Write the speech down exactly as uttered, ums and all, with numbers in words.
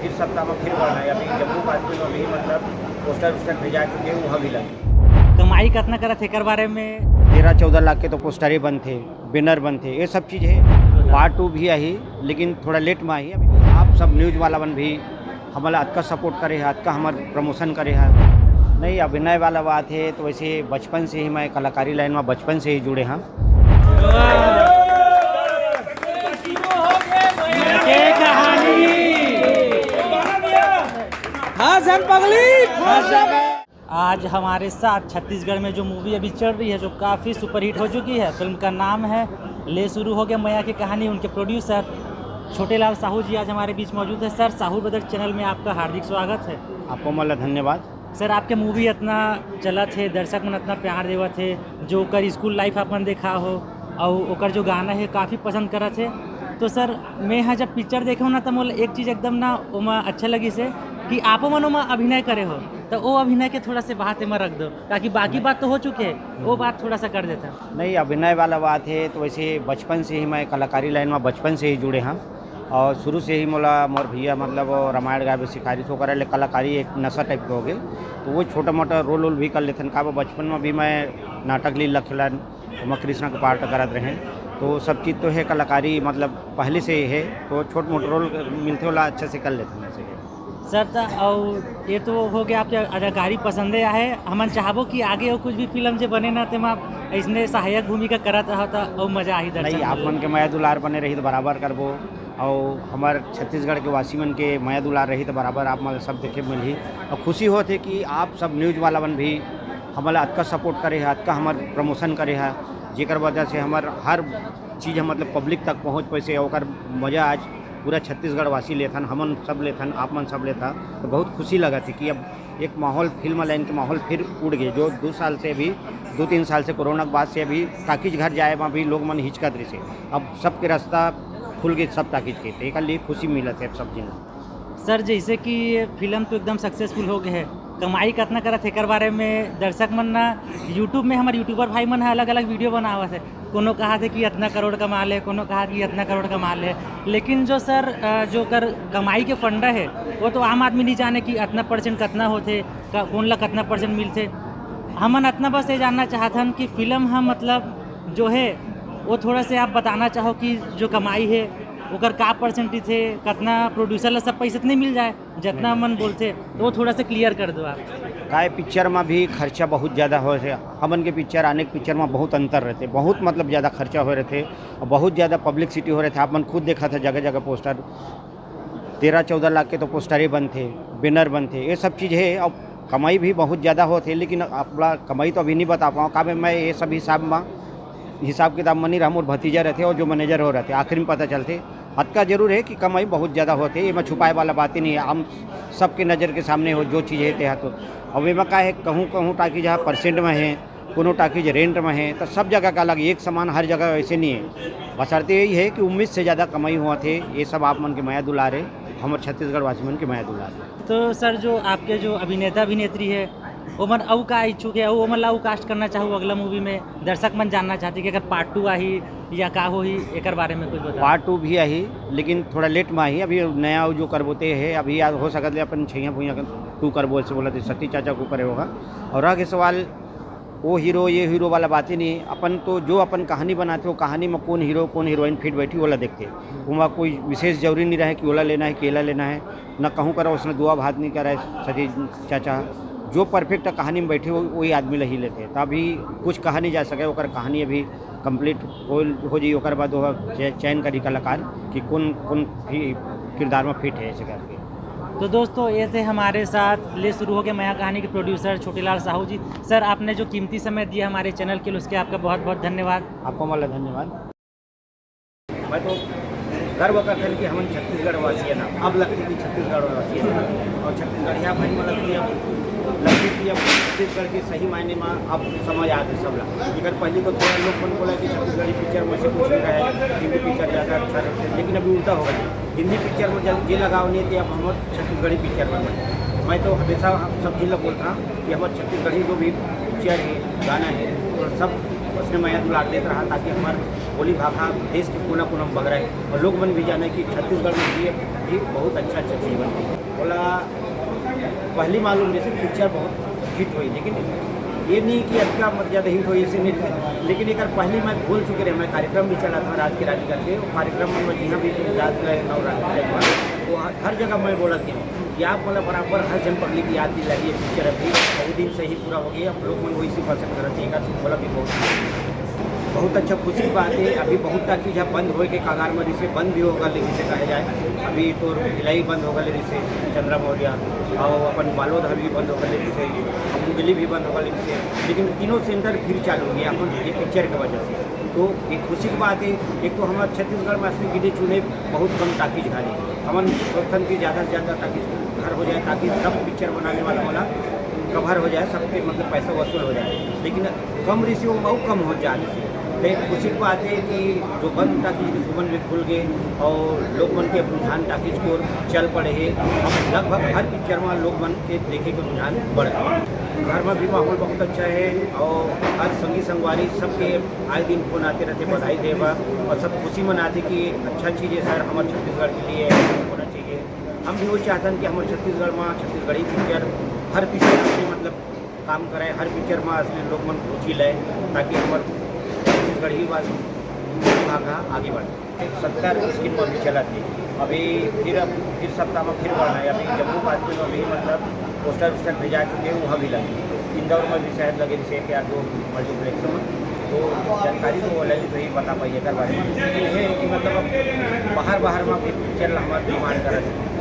इस सप्ताह में फिर बढ़ना है। अभी जम्मू कश्मीर में भी, मतलब, पोस्टर वोस्टर भेजा चुके हैं, वहाँ भी लगे। कमाई कतना करत हे एकर बारे में? तेरह चौदह लाख के तो पोस्टरे बनथे, बैनर बनथे, ये सब चीज़ है। पार्ट टू भी आही, लेकिन थोड़ा लेट में आही। अभी आप सब न्यूज वाला मन भी हमला अतका सपोर्ट करे है, अतका हमर प्रमोशन करे है। नहीं, अभिनय वाला बात है तो वैसे बचपन से ही मैं कलाकारी लाइन में बचपन से ही जुड़े हैं। आज हमारे साथ छत्तीसगढ़ में जो मूवी अभी चल रही है, जो काफ़ी सुपरहिट हो चुकी है, फिल्म का नाम है ले शुरू हो गया मया की कहानी। उनके प्रोड्यूसर छोटेलाल साहू जी आज हमारे बीच मौजूद है। सर, साहू ब्रदर चैनल में आपका हार्दिक स्वागत है। आपको मला धन्यवाद। सर, आपके मूवी इतना चलत है, दर्शक मन इतना प्यार देवत है, जो ओकर स्कूल लाइफ अपन देखा हो और ओकर जो गाना है काफ़ी पसंद करत है। तो सर, मैं यहाँ जब पिक्चर देखे हूँ ना, तो मोला एक चीज़ एकदम ना ओमा अच्छा लगी से कि आपो मन ओमा अभिनय करे हो, तो वो अभिनय के थोड़ा से बात एमा रख दो, ताकि बाकी बात तो हो चुके है, वो बात थोड़ा सा कर देता। नहीं, अभिनय वाला बात है तो वैसे बचपन से ही मैं कलाकारी लाइन में बचपन से ही जुड़े हैं। और शुरू से ही मोला मोर भैया, मतलब, वो रामायण गाय सिखारी, तो ओकरा ले कलाकारी एक नशा टाइप के हो गए। तो वो छोटा मोटा रोल वोल भी कर लेथन। का बा, बचपन में भी मैं नाटक लीला खेलन, ओमा कृष्णा के पार्ट करत रहे। तो सब चीज़ तो है, कलाकारी, मतलब, पहले से ही है, तो छोट मोट रोल मिलते वाला अच्छा से कर लेथन ऐसे। सर, त अउ ये तो हो गया आपके अदाकारी पसंदे आहे। हमन चाहबो कि आगे अउ कुछ भी फिल्म जे बने ना, तेमा आप इसने सहायक भूमिका करत रहा, त अउ मजा आही दर्शक नहीं, आप मन के मया दुलार बने रही तो बराबर करबो, और हमार छत्तीसगढ़ के वासी मन के मया दुलार रही तो बराबर आप मन सब देखे मिलही। और खुशी होत है कि आप सब न्यूज वाला मन भी हमला अतका सपोर्ट करे है, अतका हमार प्रमोशन करे है, जेकर वजह से हमार हर चीज़ हम, मतलब, पब्लिक तक पहुँच पैसे, ओकर मजा आज पूरा छत्तीसगढ़ वासी लेथन, हमन सब लेथन, आप मन सब लेथा। तो बहुत खुशी लगत है कि अब एक माहौल, फिल्म लाइन के माहौल फिर उड़ गए, जो दो साल से अभी, दो तीन साल से कोरोना के बाद से अभी टाकीज घर जाए में भी लोग मन हिचकत रहिसे। अब सबके रास्ता खुल गए सब टाकीज के, तो एकर लिए खुशी मिलत है अब सब जिन। सर, जैसे कि ये फिल्म तो एकदम सक्सेसफुल हो गए है, कमाई कितना करत है, एकर बारे में दर्शक मन ना, यूट्यूब में हमारे यूट्यूबर भाई मन है, अलग अलग वीडियो बनावत है। कोनो कहा थे कि इतना करोड़ कमा ले, कोनो कहा कि इतना करोड़ कमा ले, लेकिन जो सर, अ, जो कर कमाई के फंडा है, वो तो आम आदमी नहीं जाने कि इतना परसेंट कितना होते, का, कौन ला कितना परसेंट मिलते। हमन इतना बस ये जानना चाहत हन कि फिल्म हम, मतलब, जो है, वो थोड़ा से आप बताना चाहो कि जो कमाई है, ओकर का परसेंटेज है, कितना प्रोड्यूसर ला सब पैसे तो नहीं मिल जाए, जितना मन बोलते, तो वो थोड़ा सा क्लियर कर दो आप। काय पिक्चर में भी खर्चा बहुत ज़्यादा हो रहे, हमन के पिक्चर आने के पिक्चर में बहुत अंतर रहते, बहुत, मतलब, ज़्यादा खर्चा हो रहे थे और बहुत ज़्यादा पब्लिसिटी हो रहे थे। आप मन खुद देखा था जगह जगह पोस्टर, तेरह चौदह लाख के तो पोस्टरे बनथे, बैनर बनथे, ये सब चीज़ है। और कमाई भी बहुत ज़्यादा होत है, लेकिन अपना कमाई तो अभी नहीं बता पाऊँ। का मैं ये सब हिसाब में, हिसाब किताब में नहीं रहा, मोर भतीजा रहते और जो मैनेजर हो रहते, आखिरी में पता चलते। अतका जरूर है कि कमाई बहुत ज़्यादा होत है, एमा छुपाए वाला बात ही नहीं है। हम सबके नज़र के सामने हो जो चीज़ है ते तो। अब एमा का है, कहूँ कहूँ टाकीज हा परसेंट में है, कोनो टाकीज रेंट में है, तो सब जगह का अलग, एक समान हर जगह वैसे नहीं है। बशर्ते यही है कि उम्मीद से ज़्यादा कमाई हुआ थे। ये सब आप मन के मया दुलार है, हमर छत्तीसगढ़ वासी मन के मया दुलार है। तो सर, जो आपके जो अभिनेता अभिनेत्री है, ओमन अउ का इच्छुक है, अउ ओमन ला अउ कास्ट करना चाहू अगला मूवी में, दर्शक मन जानना चाहते कि अगर पार्ट टू आही या का होही, एकर बारे में कुछ बताओ। पार्ट टू भी आही, लेकिन थोड़ा लेट में आही। अभी नया जो करबोते है, अभी याद हो सकत ले अपन छैया भुइया टू करबो, ऐसे बोला थे, सती चाचा के ऊपर होगा। और रह के सवाल वो हीरो, ये हीरो वाला बात ही नहीं। अपन तो जो अपन कहानी बनाते, वो कहानी में कौन हीरो, कौन हीरोइन फिट बैठी, ओला देखते। वहाँ कोई विशेष जरूरी नहीं रहे कि ओला लेना है, कि एला लेना है। न कहूँ करा, उसने दुआ भात नहीं करा है, सती चाचा। जो परफेक्ट कहानी में बैठे, वो, वही आदमी ला ही लेते। तो अभी कुछ कहा नहीं जा सके, ओकर कहानी अभी कंप्लीट हो, हो जाई, ओकर बाद वो चय-, चयन करी कलाकार कि कौन, कौन भी किरदार में फिट है, ऐसे करके। तो दोस्तों, ये थे हमारे साथ ले शुरू हो गए मया कहानी के प्रोड्यूसर छोटेलाल साहू जी। सर, आपने जो कीमती समय दिया हमारे चैनल के लिए, उसके आपका बहुत बहुत धन्यवाद। आपको मला धन्यवाद। मैं तो गर्व करथन कि हमन छत्तीसगढ़ वासी है ना, अब लगथे कि छत्तीसगढ़ वासी है। और छत्तीसगढ़िया भाई मन ला कि अब लगथे कि अब छत्तीसगढ़ के सही मायने में अब समझ आथे सब ला। अगर पहले तो थोड़ा लोग मन बोला कि छत्तीसगढ़ी पिक्चर में से कुछ नहीं रहे, हिंदी पिक्चर ज़्यादा अच्छा लगता है, लेकिन अभी उल्टा हो गया। हिंदी पिक्चर में जब जे लगाव नहीं थे, अब हम छत्तीसगढ़ी पिक्चर में। मैं तो हमेशा हम सब जिन ला बोलता हूँ कि हमारे छत्तीसगढ़ी जो भी पिक्चर है, गाना है, और सब उसने मया दुलार देत रहा, ताकि हमारे बोली भाखा देश के कोना कोना में बगरा है और लोग मन भी जाने कि छत्तीसगढ़ में भी, भी बहुत अच्छा अच्छा चीज़ बनती है। पहली मालूम जैसे पिक्चर बहुत हिट हुई, लेकिन ये नहीं कि अतका मत ज़्यादा हिट हुई, ऐसे नहीं। लेकिन एक बार पहली मैं बोल चुके रहे, मैं कार्यक्रम भी चला था राज के रानी करके, वो कार्यक्रम में मैं जितना भी रात गए नवरात्रि टाइम पर, वो हर, हर जगह मैं बोला कि कि आप मतलब बराबर हर जन पब्लिक याद दिला रही है पिक्चर। अभी बहुत दिन से ही पूरा हो गया, अब लोग मन वही से पसंद करते हैं, एक आध बोला भी बहुत बहुत अच्छा खुशी की बात है। अभी बहुत टाकीज है बंद होए के कगार में, जिसे बंद भी होगा, लेकिन से कहा जाए अभी तो भिलाई बंद होगा, लेकिन से चंद्रा मौर्य और अपन बालोद हवेली बंद होगा, लेकिन से मुंगेली भी बंद होगा, लेकिन से, लेकिन तीनों सेंटर फिर चालू होंगे अपन ये पिक्चर की वजह से। तो एक खुशी की बात है। एक तो हमारे छत्तीसगढ़ में असली गिने चुने बहुत कम टाकीज घर है। हमन सोचथन कि ज़्यादा से ज़्यादा टाकीज घर हो जाए, ताकि सब पिक्चर बनाने वाला वाला कवर हो जाए, सबके मतलब पैसा वसूल हो जाए। लेकिन कम रही से वो बहुत कम हो जा रही है। तो एक खुशी की बात है कि जो बंद टाकीज के सुमन भी खुल गए और लोग मन के अपन ध्यान टाकीज को चल पड़े हैं। अब लगभग हर पिक्चर में लोग मन के देखे के रुझान बढ़ गए। घर में भी माहौल बहुत अच्छा है और हर संगी संगवारी सबके आए दिन फोन आते रहते, बधाई देवा और सब खुशी मनाते कि अच्छा चीज़ है सर, हमारे छत्तीसगढ़ के लिए ऐसा होना चाहिए। हम भी वो चाहते हैं कि हमारे छत्तीसगढ़ में छत्तीसगढ़ी पिक्चर, हर पिक्चर में मतलब काम कराए, हर पिक्चर में असली लोग मन रुचि लाए, ताकि हमारे छत्तीसगढ़ी भाषा आगे बढ़े। सत्तर स्कीम अभी चलत हे। अभी फिर, अब फिर सप्ताह में फिर बढ़ना है। अभी जम्मू कश्मीर में भी मतलब पोस्टर वोस्टर भेजा चुके हैं, वहाँ भी लगे। इंदौर में भी शायद लगे, जैसे एक या दो मल्टीप्लेक्स में। तो जानकारी तो ललित भाई बता पाइए कर बारे में। लेकिन ये है कि मतलब अब बाहर, बाहर में भी पिक्चर हमारे डिमांड कर रहे हैं।